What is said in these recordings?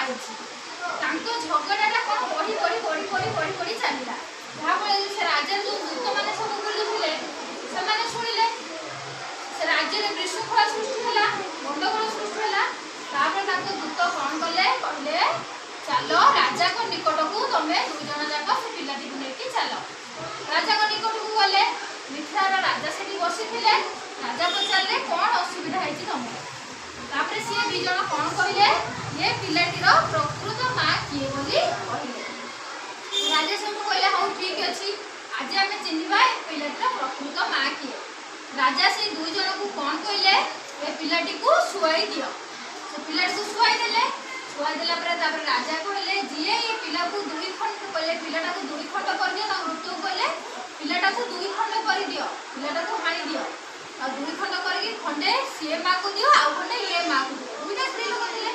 ପାଇଛି। ତାଙ୍କ ଝଗଡ଼ାଟା କ'ଣ ବଢ଼ି ବଢ଼ି ବଢ଼ି ବଢ଼ି ବଢ଼ି ବଢ଼ି ଚାଲିଲା, ଯାହାଫଳରେ ସେ ରାଜ୍ୟରେ ଯେଉଁ ଦୂତମାନେ ସବୁ ବୁଲୁଥିଲେ ସେମାନେ ଶୁଣିଲେ। ସେ ରାଜ୍ୟରେ ବିଶୃଙ୍ଖଳା ସୃଷ୍ଟି ହେଲା, ଗଣ୍ଡଗୋଳ ସୃଷ୍ଟି ହେଲା। ତାପରେ ତାଙ୍କ ଦୂତ କ'ଣ କଲେ? କହିଲେ, ଚାଲ ରାଜାଙ୍କ ନିକଟକୁ, ତମେ ଦୁଇ ଜଣ ଯାକ ସେ ପିଲାଟିକୁ ନେଇକି ଚାଲ। ରାଜାଙ୍କ ନିକଟକୁ ଗଲେ। ମିଥିଳାର ରାଜା ସେଠି ବସିଥିଲେ। ରାଜା ପଚାରିଲେ, କ'ଣ ଅସୁବିଧା ହେଇଛି ତମର? ତାପରେ ସିଏ ଦି ଜଣ କ'ଣ କହିଲେ? ଏ ପିଲାଟିର ପ୍ରକୃତ ମା କିଏ ବୋଲି କହିଲେ। ରାଜା ସେଠୁ କହିଲେ, ହଉ ଠିକ ଅଛି, ଆଜି ଆମେ ଚିହ୍ନିବା ଏ ପିଲାଟିର ପ୍ରକୃତ ମା କିଏ। ରାଜା ସେଇ ଦୁଇ ଜଣକୁ କ'ଣ କହିଲେ? ଏ ପିଲାଟିକୁ ଶୁଆଇ ଦିଅ। ସେ ପିଲାଟିକୁ ଶୁଆଇ ଦେଲେ। ଶୁଆଇ ଦେଲା ପରେ ତାପରେ ରାଜା କହିଲେ, ଯିଏ ଏ ପିଲାକୁ ଦୁଇ ଖଣ୍ଡ କହିଲେ, ପିଲାଟାକୁ ଦୁଇ ଖଣ୍ଡ କରିଦିଅ। ତାଙ୍କ ଦୂତକୁ କହିଲେ, ପିଲାଟାକୁ ଦୁଇ ଖଣ୍ଡ କରିଦିଅ, ପିଲାଟାକୁ ହାଣି ଦିଅ, ଆଉ ଦୁଇ ଖଣ୍ଡ କରିକି ଖଣ୍ଡେ ସିଏ ମାକୁ ଦିଅ, ଆଉ ଖଣ୍ଡେ ଇଏ ମାକୁ ଦିଅ। ଦୁଇଟା ସ୍ତ୍ରୀ ଲୋକ ଥିଲେ,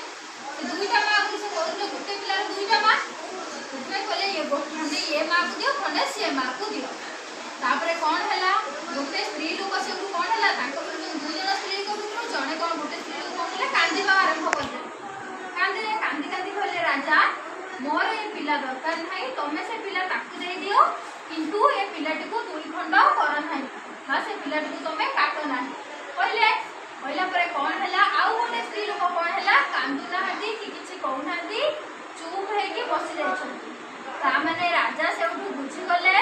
ସେ ଦୁଇଟା ମାକୁ ସେ କହୁଥିଲେ, ଗୋଟେ ପିଲାର ଦୁଇଟା ମା। ସେଥିପାଇଁ କହିଲେ, ଇଏ ଖଣ୍ଡେ ଇଏ ମାକୁ ଦିଅ, ଖଣ୍ଡେ ସିଏ ମାକୁ ଦିଅ। ତାପରେ କ'ଣ ହେଲା? ଗୋଟେ ସ୍ତ୍ରୀ ଲୋକ ସେଠୁ କ'ଣ ହେଲା? ତାଙ୍କ ଭିତରୁ ଦୁଇ ଜଣ ସ୍ତ୍ରୀ ଲୋକ ଭିତରୁ ଜଣେ କ'ଣ, ଗୋଟେ ସ୍ତ୍ରୀ ଲୋକ କ'ଣ କଲେ? କାନ୍ଦିବା ଆରମ୍ଭ କରିଦେଲେ। କାନ୍ଦିଲେ, କାନ୍ଦି କାନ୍ଦି କହିଲେ, ରାଜା, ମୋର ଏ ପିଲା ଦରକାର ନାହିଁ, ତମେ ସେ ପିଲା ତାକୁ ଦେଇଦିଅ, କିନ୍ତୁ ଏ ପିଲାଟିକୁ ଦୁଇ ଖଣ୍ଡ କର ନାହିଁ ବା ସେ ପିଲାଟିକୁ ତମେ କାଟ ନାହିଁ କହିଲେ। କହିଲା ପରେ କ'ଣ ହେଲା? ଆଉ ଗୋଟେ ସ୍ତ୍ରୀ ଲୋକ କ'ଣ ହେଲା? କାନ୍ଦୁ ନାହାନ୍ତି କି କିଛି କହୁନାହାନ୍ତି, ଚୁପ୍ ହେଇକି ବସି ଯାଇଛନ୍ତି। ତାମାନେ ରାଜା ସେଇଠୁ ବୁଝିଗଲେ।